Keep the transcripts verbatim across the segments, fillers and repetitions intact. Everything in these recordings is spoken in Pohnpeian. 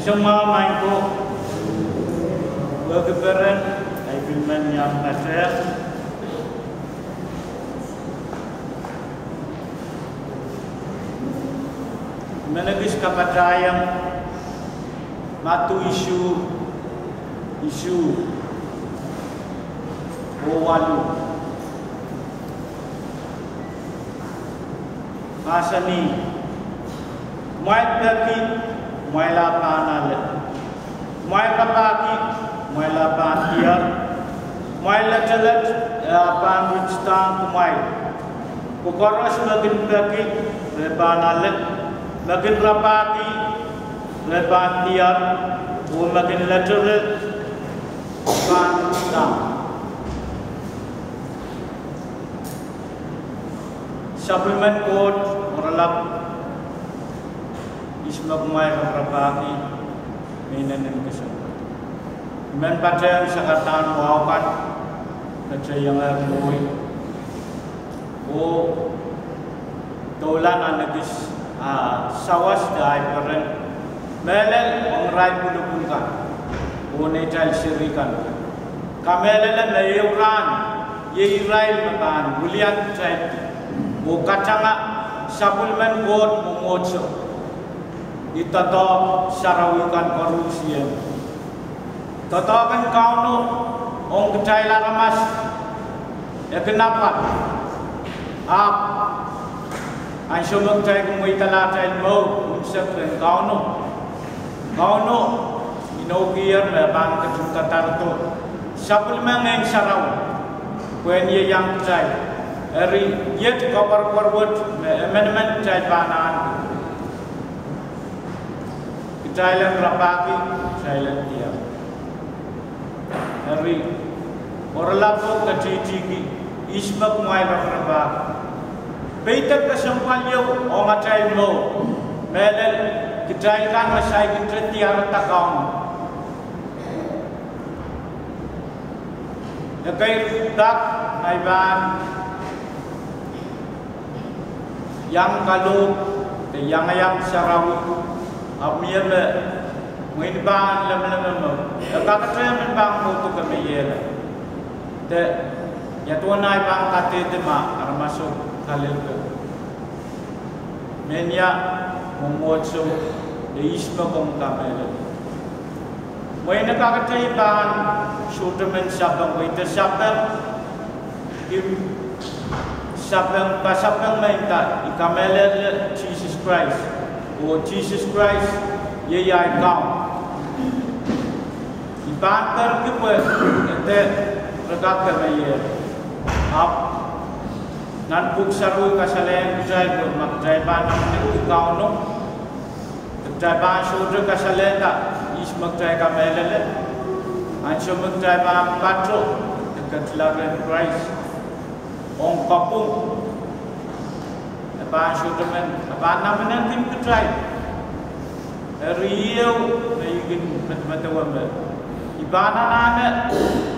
Mwahmw maing ko, wehkiperen, ahi pil men iang patehng. I men ekis kapataiong Madiu isuh, isuh oh waluh. Mahsanih: Kumwail peki, kumwail ahpw pahn ale. Kumwail rapahki, kumwail ahpw pahn diar. Kumwail letelet, e ahpw pahn ritidahng kumwail. Pwe koaros me kin peki, re pahn ale. Me kin rapahki, re pahn diar. Oh me kin letelet, re pahn ritidahng. Sapwellimen Koht oaralap, ihs me kumwail raparapahki me inenen kesempwal. I men patehng sakadahn wahu kan me te iang eri mwohi oh doula nan ekis, ah, sawas de ahi peren, mehlel ong irail pwulopwul kan oh neitail seri kan. Kamehlele me ehu rahn iei irail me pahn wiliandi kitail oh katanga sapwellimen Koht mwomwohdiso. Ih doadoahk sarawi kan koaros ien. Doadoahk en Kauno ong kitail aramas e kin apwal. Ahpw ansou me kitail kin mweidala atail mour unsek rehn Kauno, Kauno inoukier me pahn ketin kadarodo sapwellime Ngehn Sarawi pwehn ieiang kitail. Eri iet koapworopwor wet me emenemen kitail pahn ahneki: kitail en rapahki, kitail en diar. Eri oaralap o ketihtihki: Ihs me kumwail raparapahki? Peidek kesempwal ieu ong atail mour, mehlel kitail kan me saikinte diarada Kauno. Ekei dak, ngehi pahn iang kalohk de iangeiang sarawi, ahpw mie me mwein pahn lemleme me e kakete emen pahn kohdo kemeiehla. De ia duwen ahi pahn kadehde ma aramaso kalelpe? Mehnia mwomwohdiso, de ihs me komw kamehlele? Mwein e kakete I pahn sohte men sapeng, pwe I de sapeng, I sapeng, pasapeng me nda I kamehlele Sises Krais, oh Sises Krais iei ahi Kaun. I pahn perki pwe e de re kak kemeiehla. Ahpw nan pwuhk sarawi kasalehiong kitail pwe ma kitail pahn namenengki Kauno, de kitail pahn sohte kasalehda ihs me kitail kamehlele, ansou me kitail pahn pato de ketila rehn Krais ong kapwung, e pahn sohte men, e pahn namenengkin kitail. Eri ieu me I kin medemedewe me I pahn anahne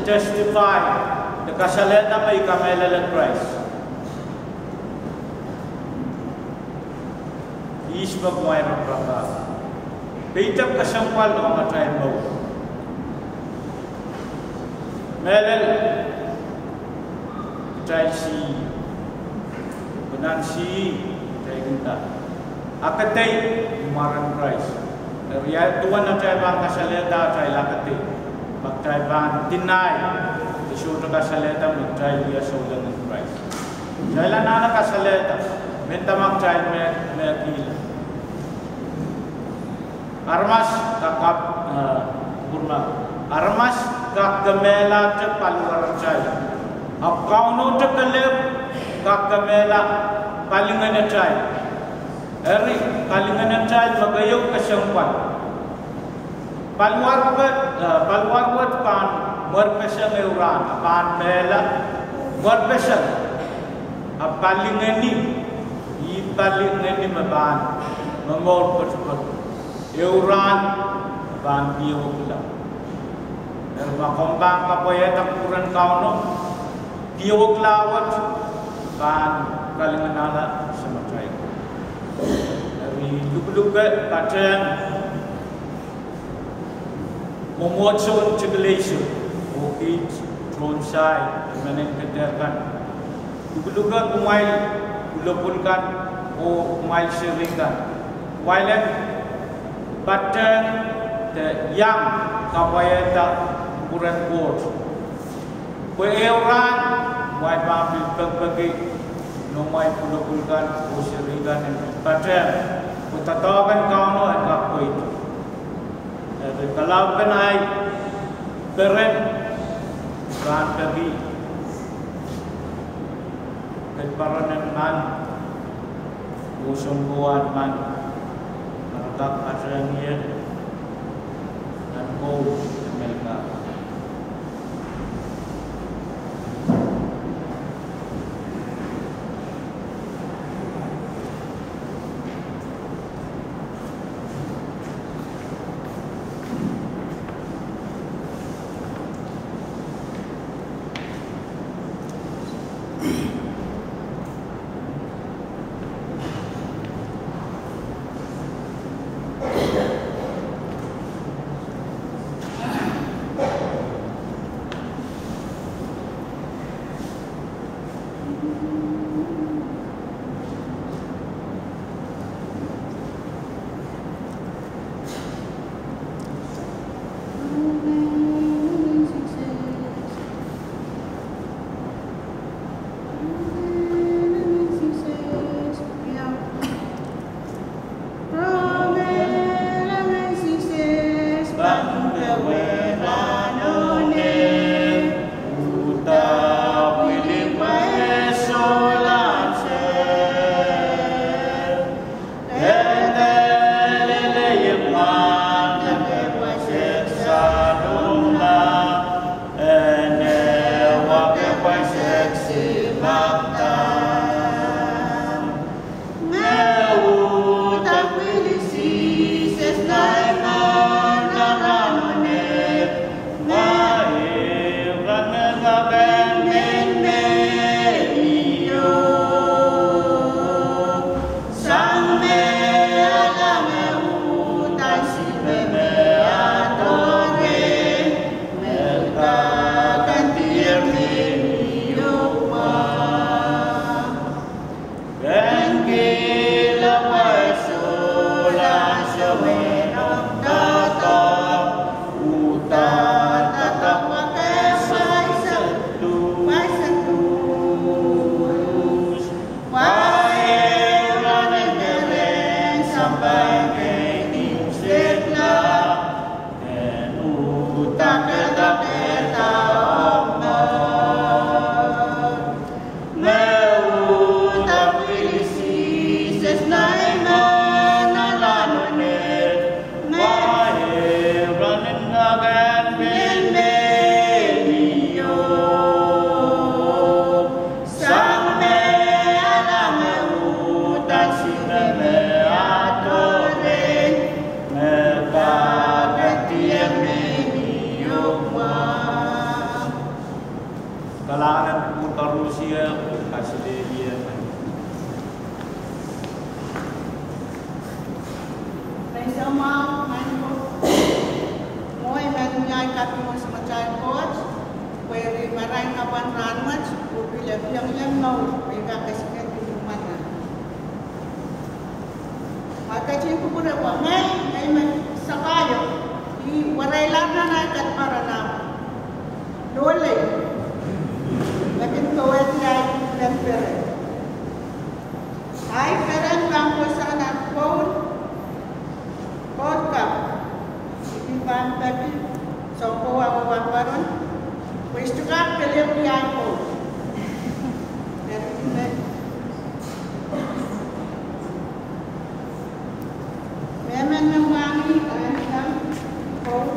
testify de kasalehda me I kamehlele Krais. Ihs me kumwail raparapahki? Peidek kesempwal ong atail mour, mehlel kitail sih, pwe nan sih kitail kin nda, akedei mwaren Krais. Eri ia duwen atail pahn kasalehda atail akedei ma kitail pahn deny, de sohte kasalehda me kitail wia souleng en Krais? Kitail anahne kasalehda, mendahte ma kitail me, mehkihla. Aramas kak, eh, pwurma, aramas kak kemehla te paliwaratail, ahpw Kauno te kelehpw kak kemehla palingenatail. Eri palingenatail me keieu kesempwal. Paliwar wet, eh, paliwar wet pahn mwerpeseng ehu rahn, a pahn mehla mwerpeseng, a palingehni, ih palingehni me pahn momour poatopoat. Ehu rahn pahn kiowekla. Eri ma komw pahn kapwaiada kupwuren Kauno, kiowekla wet pahn kalinganahla Samatail Koht. Eri I lukeluke patehng Mwomwohdiso en Tikileisuk, oh kiht tohn sair, mehn kadair kan. Lukeluke kumwail pwulopwul kan, oh kumwail seri kan. Kumwail en patehng de iang kapwaiada kupwuren Koht. Pwe ehu rahn, kumwail pahn pil pekipeki, noumwail pwulopwul kan, oh seri kan en patehng, pwe doadoahk en Kauno en kak pweida. Eri kalaupen ahi peren, rahn peki, ket paren en nan, oh sounkoa nan, me re kak patehng ie, nan kou, Amelika. Kalahngan en kupwur koaros, kaselehlie. Praise the Lord, mehn Koht. Mwowe I men wiahki kaping ong Samatail Koht, pwe eri marain kapw en rahnwet, oh pil epieng ie mour, pwe I kak kesikihong ih mwaren. Ma ketin kupwure pwe ngehi, ngehi me sapaio, I werailahr nan ahi ket paren ahmw loalei, me kin powehdi ahi len peren. Ahi peren pahn kohsang nan pwoun, pwoun kapw, I pil pahn peki, sounkoa wehwehn peren, pwe I sohte kak kelehpw ni ahi pwoun. Eri me Mehmen me mwahngih, ah, sang pwoun.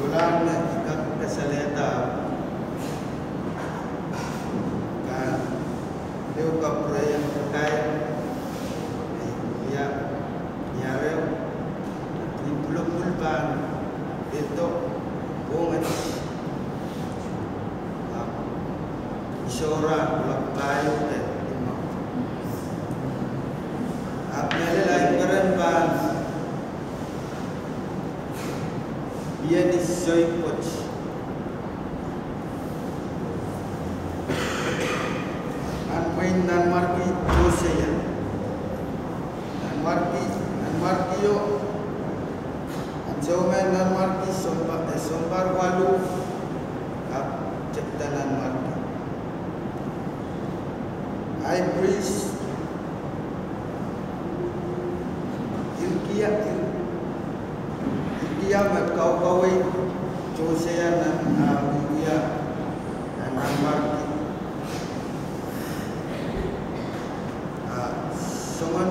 Sohla me I kak kasalehda, ke dehr kapwureiong kitail, ia, ia reh, ni pwulopwul pahn edo, pwong et, ahpw I sohte luwak pahieu de imwah. Ahpw mehlel, ahi peren pahn mie ni soik wet. Nan mwein nanmwarki Sohsaia. Nanmwarki, nanmwarkio. Ansou me nanmwarki sounpa-, eh, sounpar waluh, ahpw tepda nanmwarki. High priest Hilkia, Hil-, Hilkia me kaukaweid Sohsaia nan, ah, wiewia, nan nanmwarki. Ah, soangen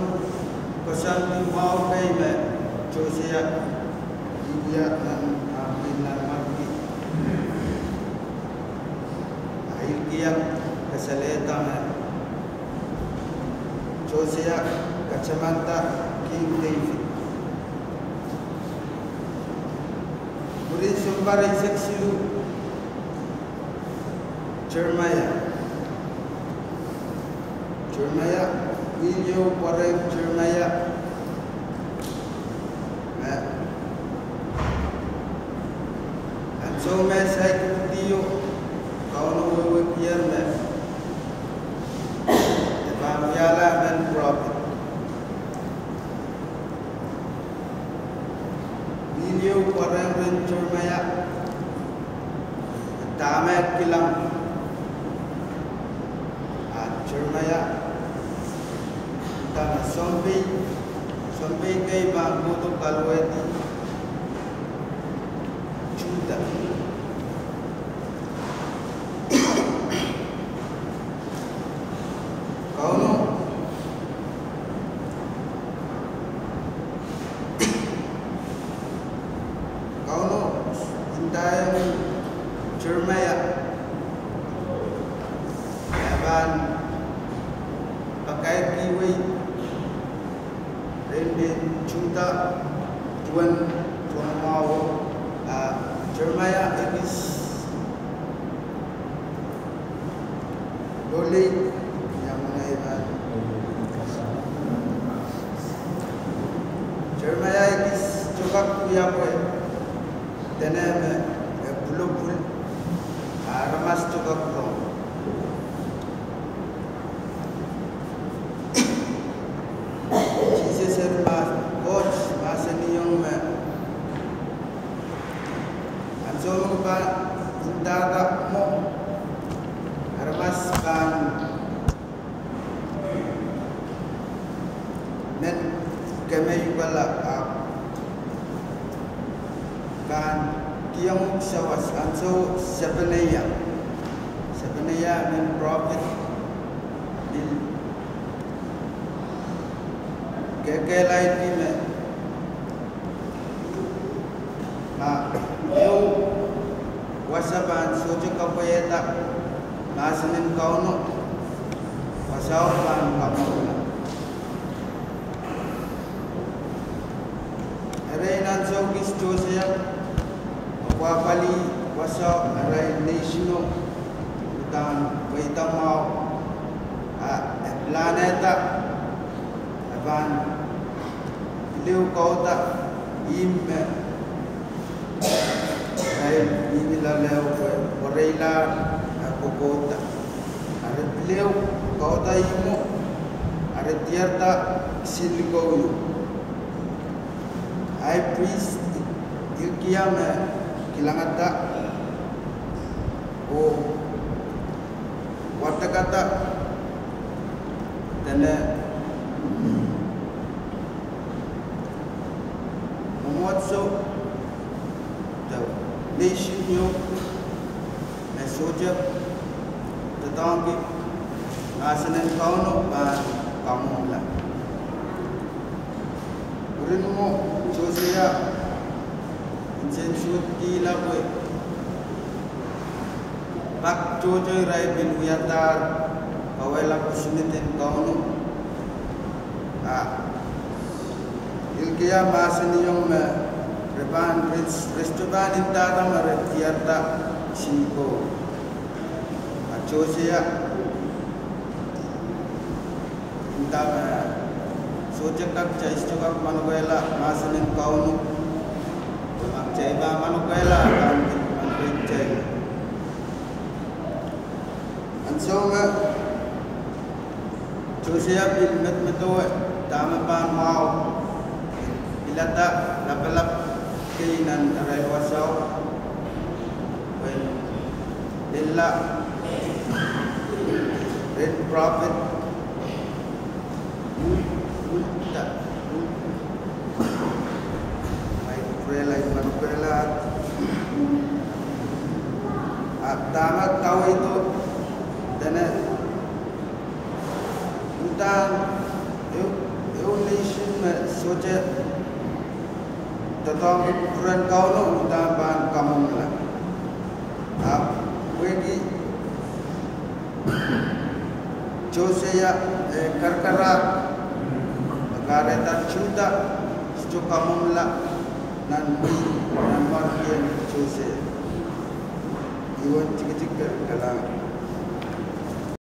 koasoandi mwahu kei me Sohsaia wiewia nan, ah, mwein nanmwarki. Ah, Hilkia kasalehda me Sohsaia katamanda King David. Mwurin sounpar eisek siluh, Seremaia. Seremaia, pwihn ieu pwarehng Seremaia. Me, ansou me saikinte o, Kauno wehwehkier me e pahn wiahla emen prophet. Pwihn ieu pwarehng rehn Seremaia, dahme e kilang. Ah Seremaia, dahme sounpei, sounpei kei pahn kohdo kaluwehdi Suhda. Kauno, Kauno ndaiong Seremaia, e pahn pakairkihwei rehn mehn Suhda duwen rongamwahuo, ah Seremaia ekis loalei, ia mwomwen ei pahn. Seremaia ekis sokak wia pwe dene me e pwulopwul, ah aramas sokak rong. Sises eri mahs-, Koht mahsanihong me ansou me ke pahn ndahda mwo, aramas pahn men kemehukala, ahpw pahn kihong uhk sawas. Ansou Sepenaia, Sepenaia men prophet, pil kekehlaildi me ma ehu wasa pahn sohte kapwaiada mahsen en Kauno, wasao pahn kamwomwla. Erein ansou kis Sohsaia apwahpwalih wasao arail nation o, udahn pweida mwahu, ah e pilahnehda e pahn pil ehu kauda ihmw me irail mihmi loale pwe wareila, ah kokohda. Ari pil ehu kauda ihmwo, ari diarada kisin likou. High priest Hilkia me kilangada oh wadekada dene mwomwohdiso de nation ieu me sohte doadoahngki mahsen en Kauno pahn kamwomwla. Mwurin mwo Sohsaia Nsensuwedkihla pwe pak tohto irail pil wiadahr kawehla pwoson en Kauno. A Hilkia mahsanihong me re pahn, re sohte pahn ndahda me re diarada Sinko. A Sohsaia nda me sohte kak, kitail sohte kak manokehla mahsen en Kauno. Ma kitail pahn manokehla, a pahn pil manokehla kitail. Ansou me Sohsaia pil medemedewe dahme pahn mwahu, pilada lapalap kei nan arail wasao, pwe lella ren prophet, u, u, da, u, ai, pwurehla manokehla. A dahme kaweido, dene uhdahn ehu, ehu nation me sohte doadoahngki kupwuren Kauno uhdahn pahn kamwomwla. Ahpw pwehki Sohsaia, eh, karakarahk, kahrehda Suhda sohte kamwomwla nan, nanmwarkien Sohsaia. Ih wen tikitik ker kalahngan.